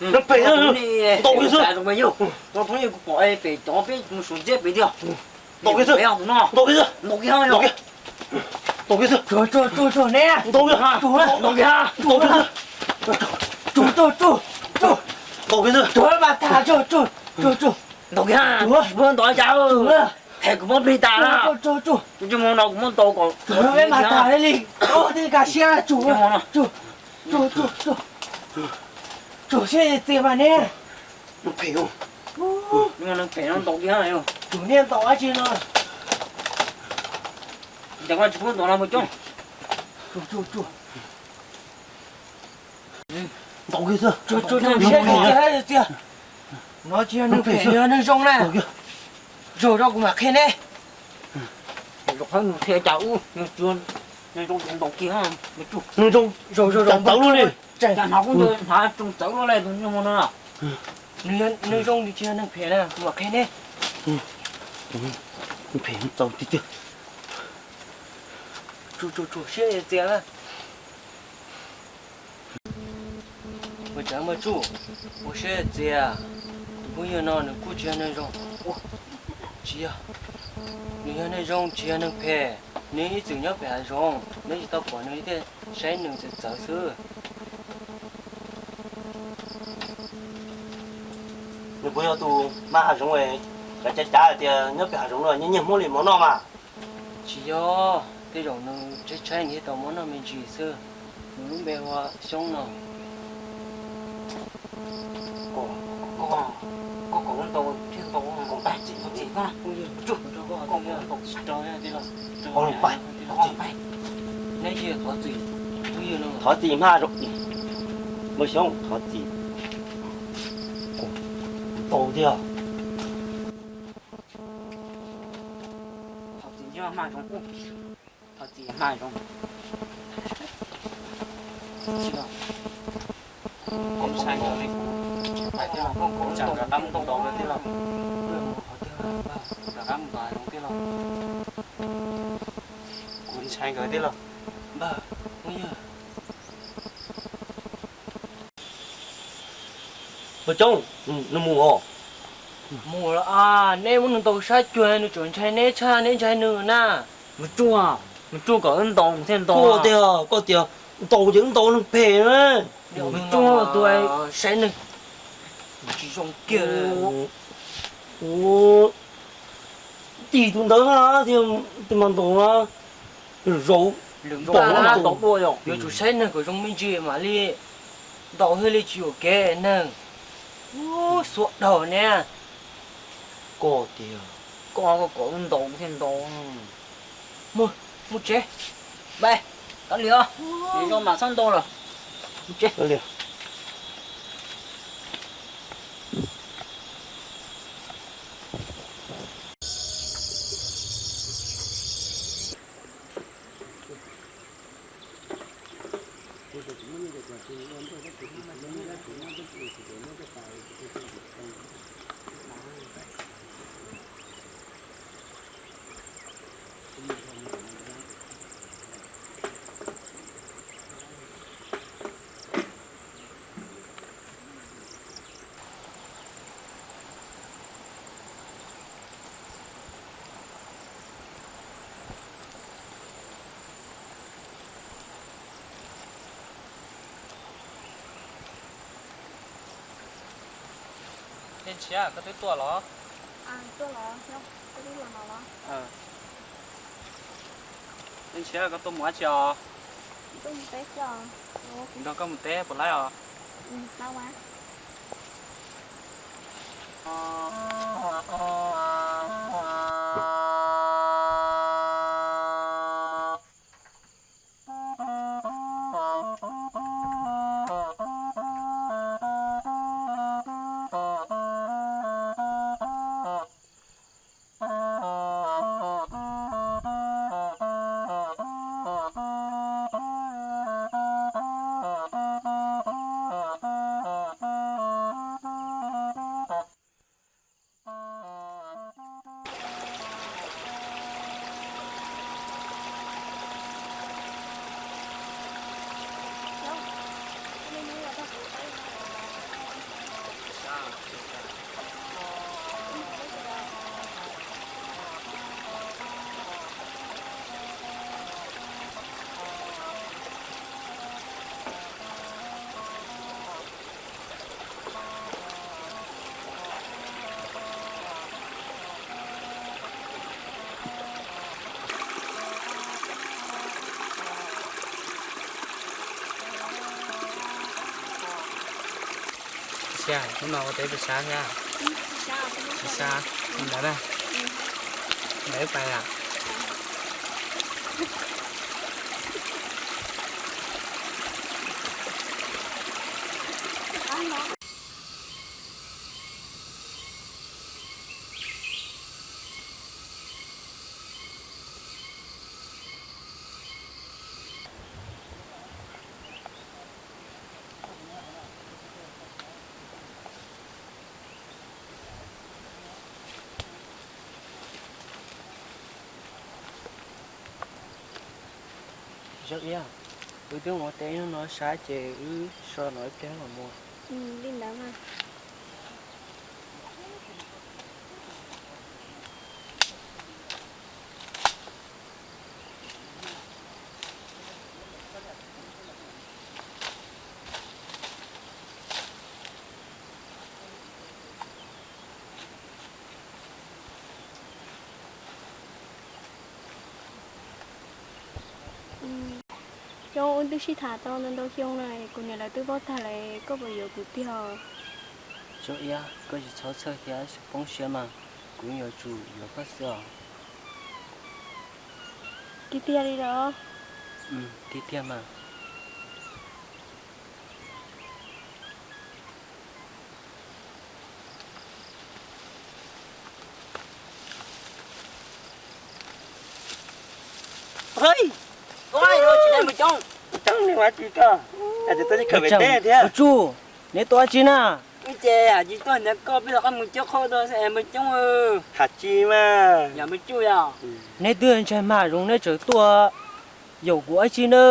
Ntaus kiag xwb. Ntaus kiag xwb. Ntaus kiag xwb. Ntaus kiag. Ntaus kiag xwb. Ntaus kiag. Ntaus kiag xwb. Ntaus kiag xwb. Ntaus kiag, tsis pub ntaus cas, phem kuv muab plig tas na. Tsis mus no kuv muab ntaus kom peb mas tas li, tej kav siab, tsum siab txias mas ne. Neeg phem no ntaus kiag, tsum niag ntaus dab tsi no. Cas koj tsis pub ntaus no mus coob. Ntaus kiag xwb. Tsum siab txias, no tsis yog neeg phem, yog neeg zoo na. Zaum rau kuv mam qhia neb. Nws qhia cas ub, nws zoo ntaus kiag, nws zoo txawv luaj li. Cas hnov kuv hnov zoo txawv luaj li tus nyuag no. Nws zoo, nws tsis yog neeg phem na, kuv mam qhia neb. Phem txaus tiag tiag. Tsum siab txias na. Ua cas mas Tsuj, ua siab txias, tus phooj ywg no nws kuj tsis yog neeg zoo. Tsis yog, nws yog neeg zoo tsis yog neeg phem, nws ib txwm nyob pem hav zoov, neb tsis tau pom nws thiaj saib nws txawv txawv xwb. Nws puas yog tus hmab hav zoov, kav cav cav hais tias nyob pem hav zoov no nyiag nyiag Hmoob li mov noj mas? Tsis yog, tej zaum nws tshaib tshaib nws thiaj tau mov noj me ntsis xwb. Nws lub npe hu ua Xyoob no. Koj kom wb ntaus thiaj ntaus, ntaus tag txim, txim koj na. Neb thov txim, Hmoob Xyoob, thov txim. Ntaus tiag. Thov txim, hmab zoo, thov txim, hmab zoo. Kuv ntshai nkawd li, kuv tsam rov qab mus ntaus nkawd tij laug. Rov qab mus ntaus nkawd tij laug. Kuv ntshai nkawd tij laug. Ua coob, nws mus os. Mus los, neb muab nws ntaus sab cuag nws tseem ntshai neb tshaj neb ntshai nws na. Mus tsuag, mus tsuag kom wb ntaus thiaj ntaus. Koj tias, koj tias ntaus ces wb ntaus neeg phem na. Mus tsuag tus saib neeg tsis zoo kiag. Tis tus ntawd na, thiaj mas ntaus na. Zaum, zaum, yuav tsum saib neeg kom zoo me ntsis mam li ntaus thiaj li tsis yuam kev neeg. Xuav dhau ne. Koj tias, koj, koj kom wb ntaus thiaj ntaus. Mus, mus tsev. Pais, kav liam os. Nws zoo mas txhob ntaus lawm. Mus tsev. Leej Ntshiab, koj twb tuaj los? Leej Ntshiab, koj tuaj mus dab tsi os? Kuv nrog koj mus teb puas laib os? Hnub no ua teb pes sab thiab? Pes sab, ntawd na, ntawd pais lawm. Zaub Iab, wb twb ua teb hnub no sab ces wb so no ib pliag los mus. Li ntawd mas. Xyoo wb twb sib tham tau ntau ntau xyoo na, kuv niam lawv twb paub tag lawm, koj puas yuav kuv tiag? Zaub Iab, koj tsis txhob txhawj thiab tsis poob siab mas, kuv yuav tsum yuav koj xwb os. Tiag tiag li los? Tiag tiag mas. Ua tsi koj, tuaj teb thiab? Tsuj, neb tuaj ua tsi na? Wb ces hais tsis tuaj ntiav koj, peb los qab mus cuab qhauj dua Npawg Coob. Hais tsis mas. Yog Npawg Coob yog. Neb twb ntshai mas zoo neb tseem tuaj yaum kuv ua tsi na?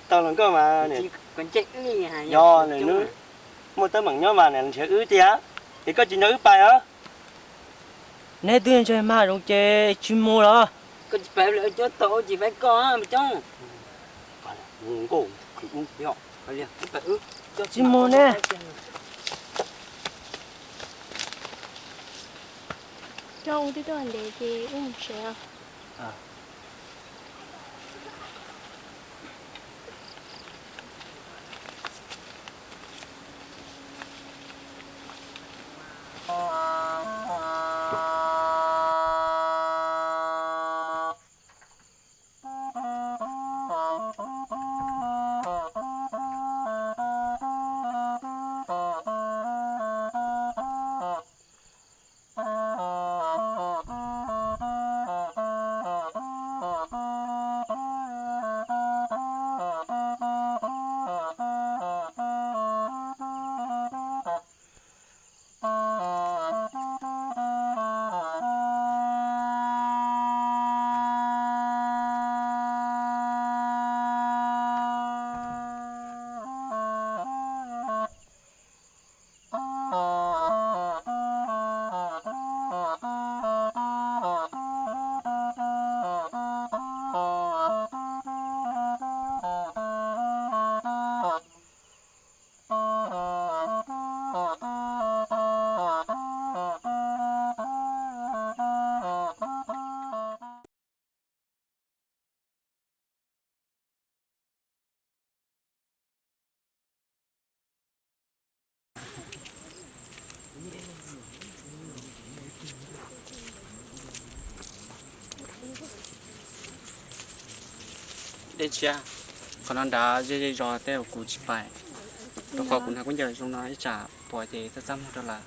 Tau los nkauj mas, yog nws muaj teeb meem nyob mas nws nrhiav wb tiag, es koj tsis nrog wb pais os? Neb twb ntshai mas zoo ces tsis mus los. Koj tsis pais, cuab tau ces faib koj, Npawg Coob. Nkauj, tsis mus ne. Coob, wb twb tuaj ntev ces wb mus tsev os. Dej tshiab, qhov no nrad ze ze zos tej kuv tsis pais, rau qhov kuv hnav kub ncaws zoo no ib tsam puas ces txaj txaj muag rau lawm.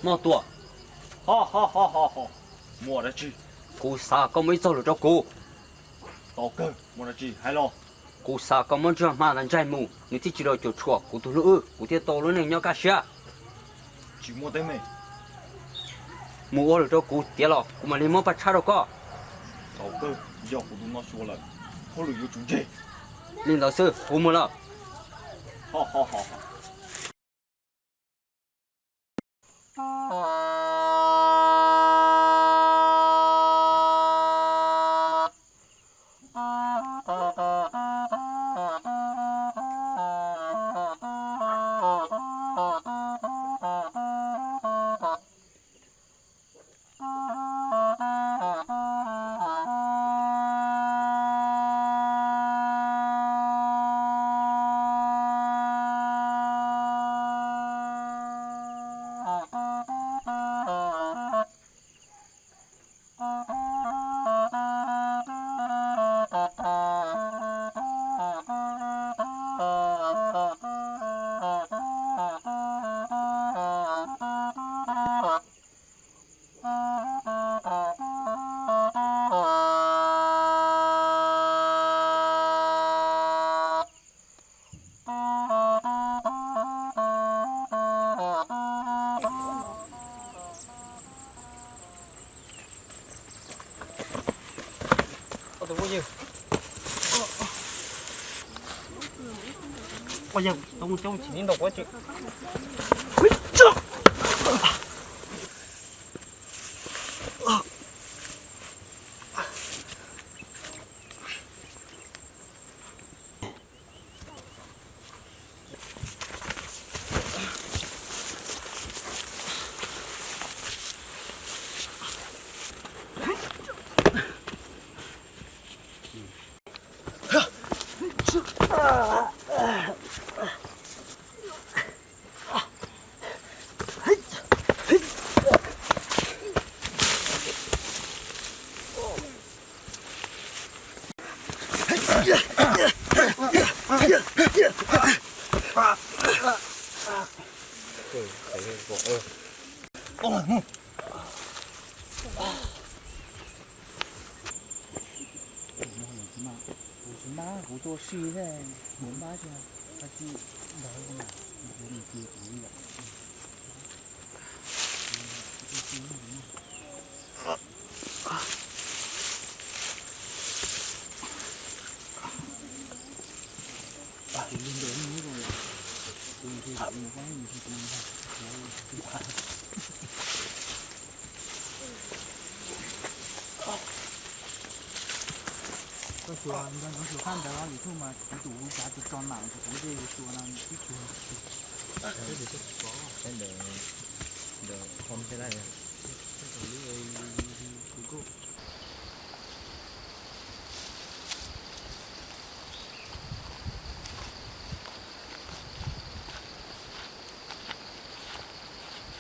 Noj tuaj. Ho ho ho ho ho. Muaj dab tsi? Kuv xav koj muab ib txoj lus rau kuv. Tau kawg, muaj dab tsi hais los. Kuv xav koj muab ntsuag hma ntawd ntsaig mus, nws thiaj tsis los cuam tshuam kuv tus hlub wb, kuv thiaj tau lub neej nyob kaj siab. Tsis muaj teeb meem. Mus ua lus rau kuv tiav los kuv mam li muab paj tshab rau koj. Tau kawg, yog kuv tus no xyuas lawm, hauj lwm yuav tsum ntseg. Li ntawd xwb, kuv mus lawm. Ho ho ho ho. Koj xyuas nco ntsoov xyuas phab ntawd YouTube mas kuv tus hu xav tus tso mam kuv tej xyuas no tib cuag.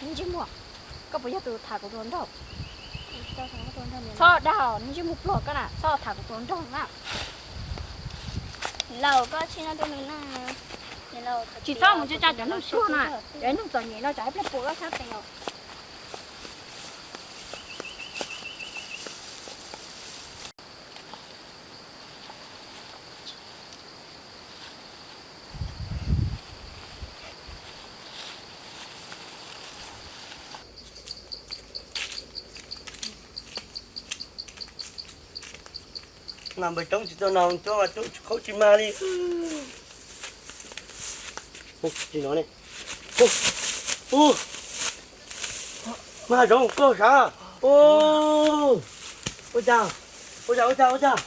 Ntsej muag, koj puas yog tus tham kuv tus hluas nraug? Txhob dag, ntsej muag pluag koj na, txhob tham kuv tus hluas nraug na. Laus, koj tsis no tus nws na. Tsis txhob mus tsa cov neeg pluag na, cov neeg txom nyem no tsam ib pliag puas koj sab tes os. Mas npawg Toob tsis tau noj coob, Toob tsis qhaub tsis mag li. Tsis no ne. Ub, ub, mag zoov koj sav. Ub, ua cas, ua cas, ua cas, ua cas.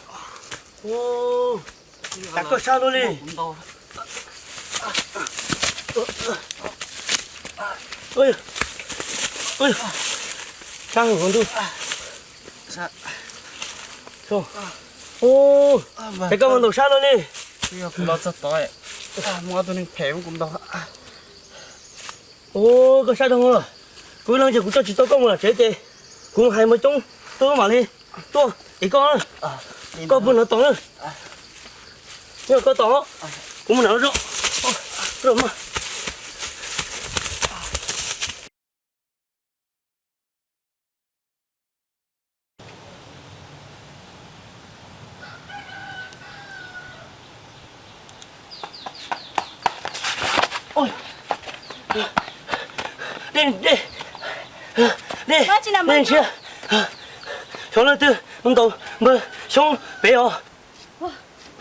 Ub, tas koj sab luaj li. Sab heev ntuj. Ub, es koj mus ntaus sab luaj li. Kuv los txog tod, muaj ob tug neeg phem muab kuv ntaus. Ub, koj sab dhau. Kuv leej twg kuv coj tsis tau koj mus lawm tsev ces kuv hais npawg Toob tuaj mam li tuaj es koj, koj puag nram tos na. Nyob koj tos, kuv mus nram no tso. Dej, dej, dej, dej ntshiab. Xyov leej twg mus ntaus npawg Xyoob pem os.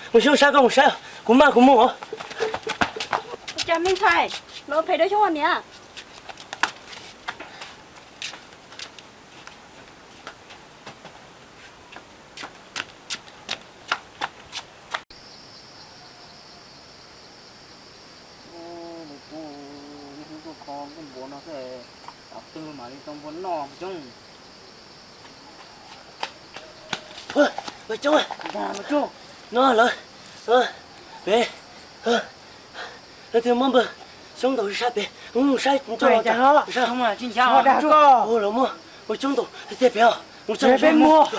Npawg Xyoob sab koj mus saib, kuv maj kuv mus os. Ua cas me ntxhais los phem dua Xyoob niam? Npawg Xyoob, no lawv pem, leej twg muab npawg Xyoob ntaus sab pem, saib, saib, lawv muab npawg Xyoob ntaus tiag tiag pem os, mus saib peb mus.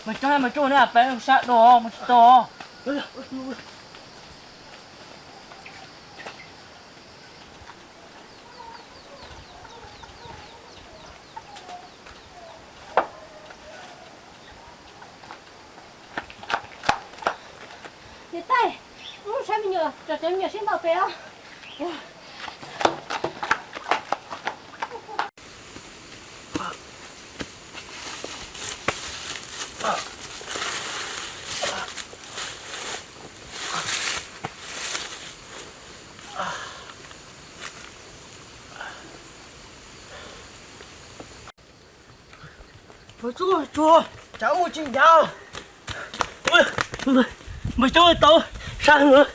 Npawg Xyoob, npawg Xyoob, peb sab dua mus tsis tau. Niam tais, wb saib me nyuam, cov me nyuam sib ntaus pem os. Npawg Xyoob, tsav mus tsis ncav. Npawg Xyoob tau sab heev.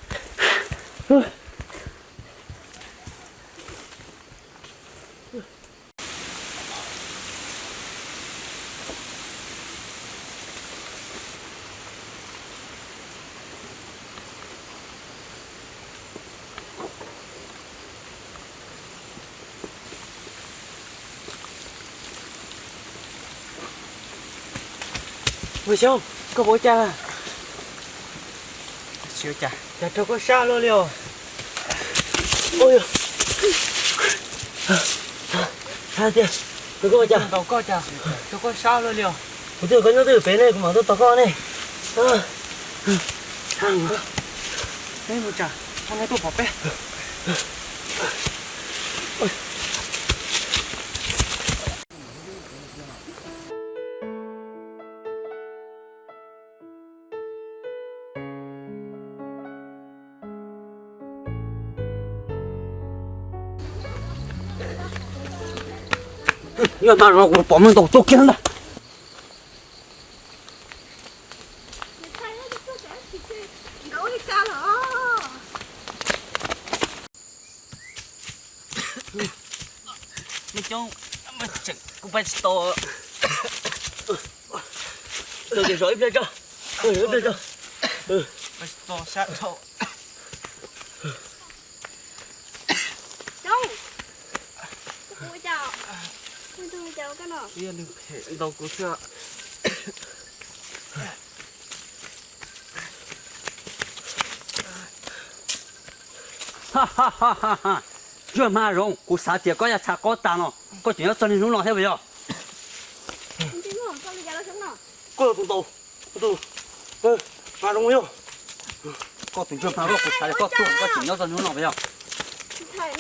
Npawg Xyoob, koj puas ua cas? Cas raug koj sab luaj li os? Ua tias, koj ua cas? Raug koj sab luaj li os. Kuv twb koj nyob twj ywm pem ne, kuv mam tuaj tos koj ne. Peb mus tsam, ua nej tuaj pom peb. Yog tas no kuv pom me ntaus tuaj kiag ntag. Me coob, kuv pais tsis tau. Tus zov ib pliag tso, tus zov ib pliag tso. Pais tsis tau sab dhau. Coob, ua cas, ua cas koj no? Ntaus kuv xwb. Ntsuag Hma Zoov, kuv xav tias koj yaj txha qob tag no, koj tseem nyob txog niaj hnub no thiab puas yog? Koj yog tus ntaus, tus Hma Zoov yog. Koj tus Ntsuag Hma Zoov, kuv xav tias koj tuag koj tseem nyob txog niaj hnub no puas yog? Ntsuag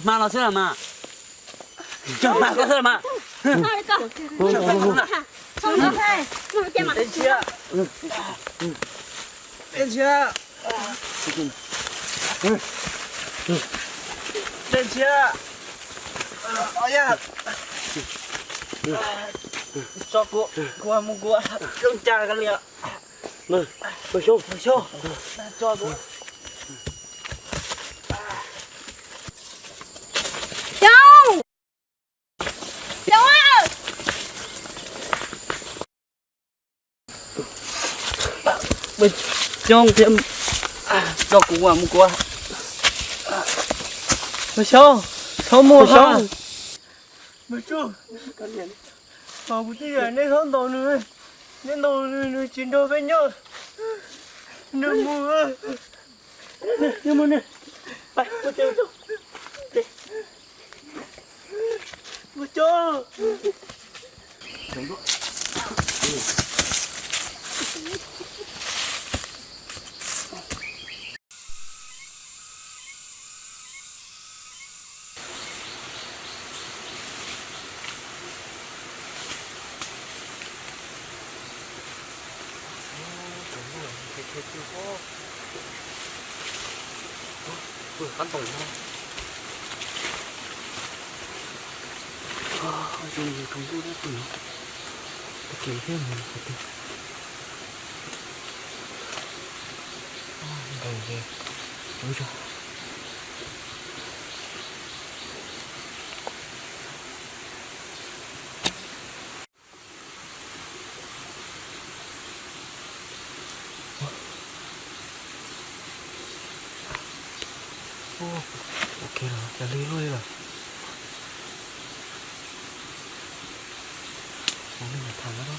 Hma Hma no xwb las mas. Ntsuag Hma koj xwb las mas. Peb ntshiab. Peb ntshiab. Tso kuv, kuv mus kuv zoo cas ka liam. Xyoo, xyoo, tso kuv. Xyoo, xyoo. Xyoo thiab, tso kuv mus kuv. Xyoo, txhob mus Xyoo. Mas kuv twb yam nej txhob ntaus nws, nej ntaus nws, nws tsis nrog peb nyob, nws mus. Mus tso. Pw qab ntoos no. Zoo li zoo nkauj thiab pw no. Tag kis thiab mus qhov twg. Ntoos ces ub zog. Ok los, cas li luaj li lawm. Ua nej mus tham no.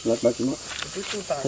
Lawv tsis muaj. Tsis tau.